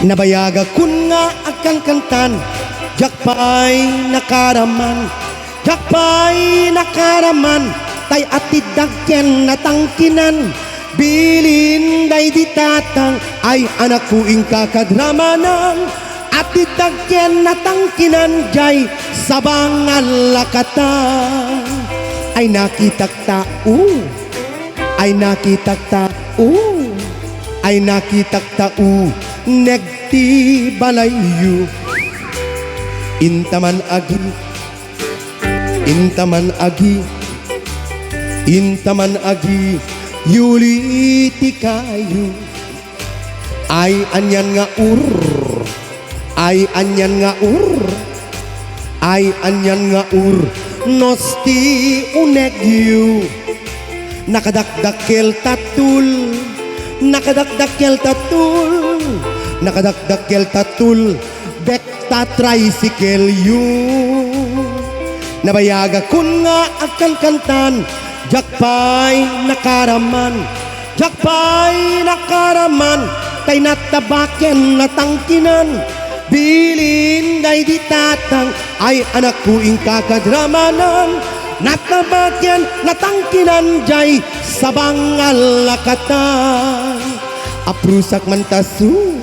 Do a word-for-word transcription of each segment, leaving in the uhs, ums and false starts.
Nabayagakon nga agkankantan, diak pay nakaraman, diak pay nakaraman, tay atiddak ken natangkinan. Bilin daydi tatang, ay anakko, inka kadramanan, atiddak ken natangkinan, diay sabang a lakatan. Ay nakitak tao, ay nakitak tao, ay nakitak tao, neg ti balayyo. Intaman agi, intaman agi, intaman agi, yuli ti kayo. Ay anian nga ur, ay anian nga ur, ay anian nga ur, no sti unegyo. Nakadakdakkel tatol, nakadakdakkel tatol, nakadakdakkel tatol, bek ta tricycle yo. Nabayagakon nga agkankantan, diak pay nakaraman, diak pay nakaraman, tay nataba ken natangkinan. Bilin daydi tatang, ay anakko, inka kadramanan, nataba ken natangkinan, diay sabang a lakatan. Aprusak man taso,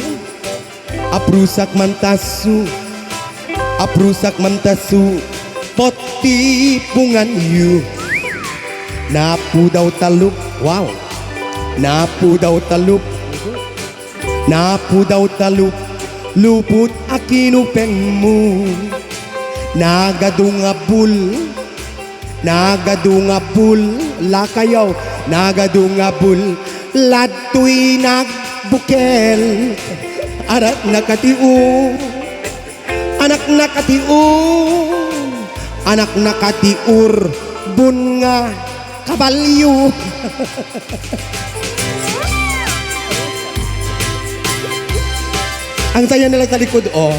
aprusak man taso, aprusak man taso, pot ti punganyo. Napudaw talop, wow. Napudaw talop, napudaw talop, lupot a kinupengmo. Nagadu nga bul, nagadu nga bul, lakayaw, nagadu nga bul, ladtoy nagbukel. Anak na katiur, anak na katiur, anak na katiur, bun nga kabalyo. Ang saya nila sa likod, oh.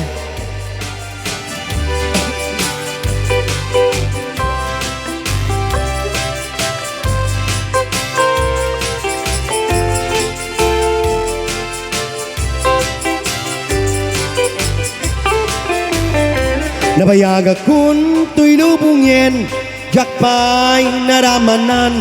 Nabayagakon toy lubongen, diak pay naramanan,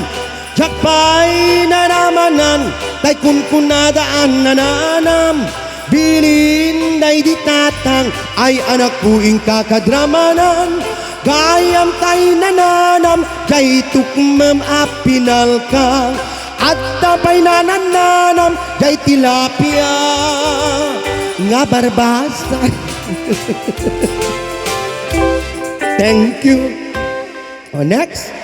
diak pay naramanan, tay kunkunada a nananam. Bilin daydi tatang, ay anakko, inka kadramanan, gayam tay nananam, diay tukmem a pinalkang. Adda pay nananam, diay tilapia nga barbasa. Thank you. O, next.